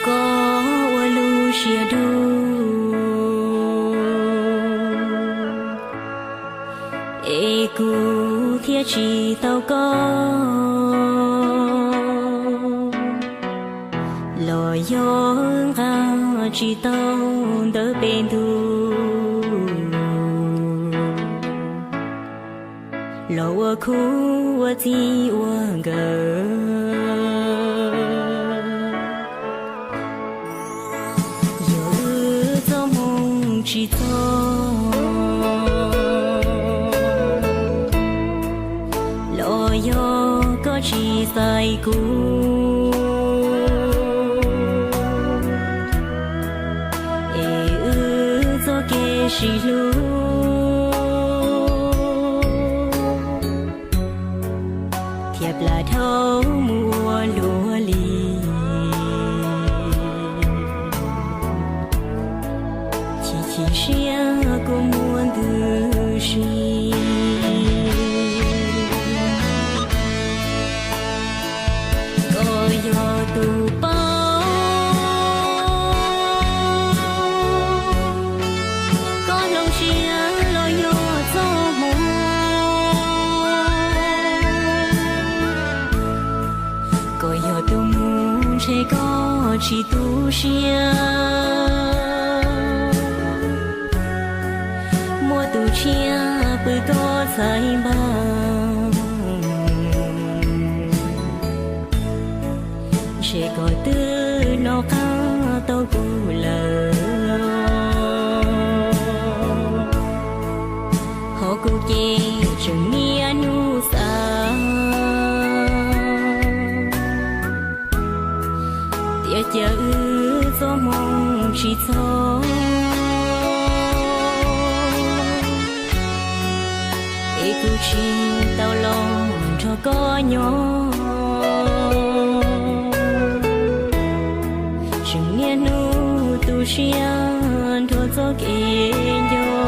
Koj ua lub siab dub, es kuv thiaj tsis tau koj, los yog nqa tsis tau ntawv pem ntuj, los ua khub ua txij ua nkawm. Yog wb txoj hmoo tsis txog, los yog koj tsis xaiv kuv, es wb txoj kev sib hlub thiaj plam dhau mus ua luaj li. Chim chim siab kua muag ntws si. Koj yog tus paub, koj hloov siab los yog txoj hmoo. Koj yog tus mus ntshe koj tsis tu siab, muaj tus tshiab pw koj txhais npag. Ntshe koj twb hnov qab tau kuv lawm, ho kuv ces tseem niaj hnub xav tias cas wb txoj hmoo tsis txog, es kuv tsis tau los nrog koj nyob. Tseem niaj hnub tu siab nrog txoj kev nco.